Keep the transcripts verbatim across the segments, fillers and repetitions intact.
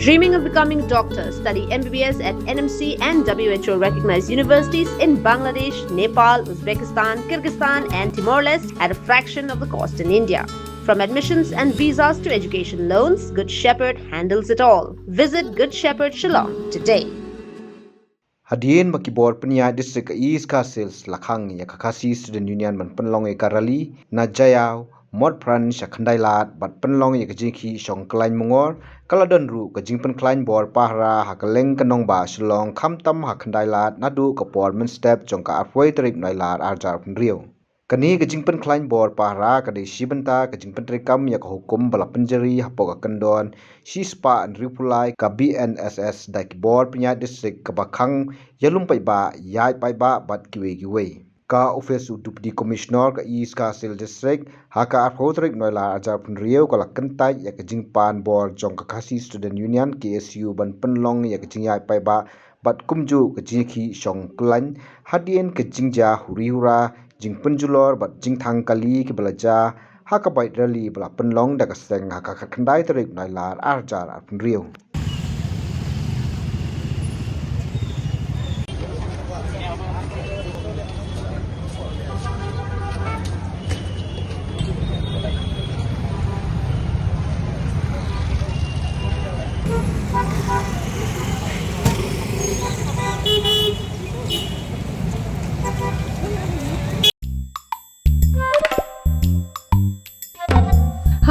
Dreaming of becoming a doctor? Study M B B S at N M C and W H O recognized universities in Bangladesh, Nepal, Uzbekistan, Kyrgyzstan, and Timor Leste at a fraction of the cost in India. From admissions and visas to education loans, Good Shepherd handles it all. Visit Good Shepherd Shillong today. Hadien ba ki bor pynïaid District ka East Khasi Hills la khang ïa ka Khasi Student Union ban pynlong ïa ka rally na Jaïaw, Motphran sha Khyndailad bad pynlong ïa ka jingïakhih shong Kyllain Mongor, ka la don ruh ka jingpynkhlaiñ bor pahara ha kylleng ka nongbah Shillong, khamtam ha Khyndailad naduh ka por mynstep jong ka arphew tarik Nailar arhajar arphew hynriew. Kane ka jingpynkhlaiñ bor pahara ka dei shi bynta ka jingpyntreikam ïa ka hukum ba la pynjari hapoh ka kyndon shispah hynriewphew lai ka B N S S da ki bor pynïaid District, kaba khang ïalum paidbah, ïaid paidbah bad kiwei kiwei. Ka ophis u Deputy Commissioner ka East Khasi Hills District ha ka arphew tarik Nailar arhajar arphew hynriew ka la kyntait ïa ka jingpan bor jong ka Khasi Student Union, K S U, ban pynlong ïa ka jingïaid paidbah bad kumjuh ka jingïakhih shong Kyllain hadien ka jingjia huri hura, jingpynjulor bad jingthang kali kiba la jia ha ka bike rally ba la pynlong da ka seng ha ka khatkhyndai tarik Nailar arhajar arphew hynriew.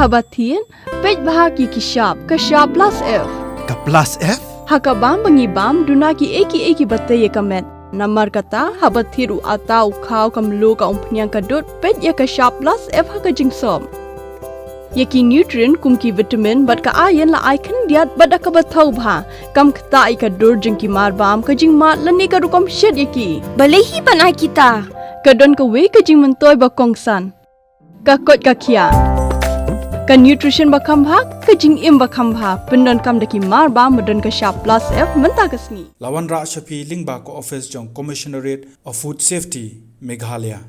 Haba thied, peit bha ïa ki shap, ka shap plus F. Ka plus F? Ha ka bam ba ngi bam, duna kiei kiei kiba tei ïa ka met. Namar kata, haba thied u atta, u khaw, ka mluh, ka umphniang, ka dud, peit ïa ka shap plus F ha ka jingsop. Ïa ki nutrient kum ki vitamin bad ka iron la ai khyndiat bad da kaba thaw bha. Kam ktah ïa ka dur jong ki marbam, ka jingmad lane ka rukom shet ïa ki. Balei hi ban ai kita? Ka don kawei ka jingmyntoi ba kongsan. Ka koit ka khiah. Ka nutrition ba kham bha, ka jingim ba kham bha. Pyndonkam da ki marbam ba don ka shap plus F mynta ka sngi. La wanrah sha phi lyngba ka ophis jong Commissionerate of Food Safety, Meghalaya.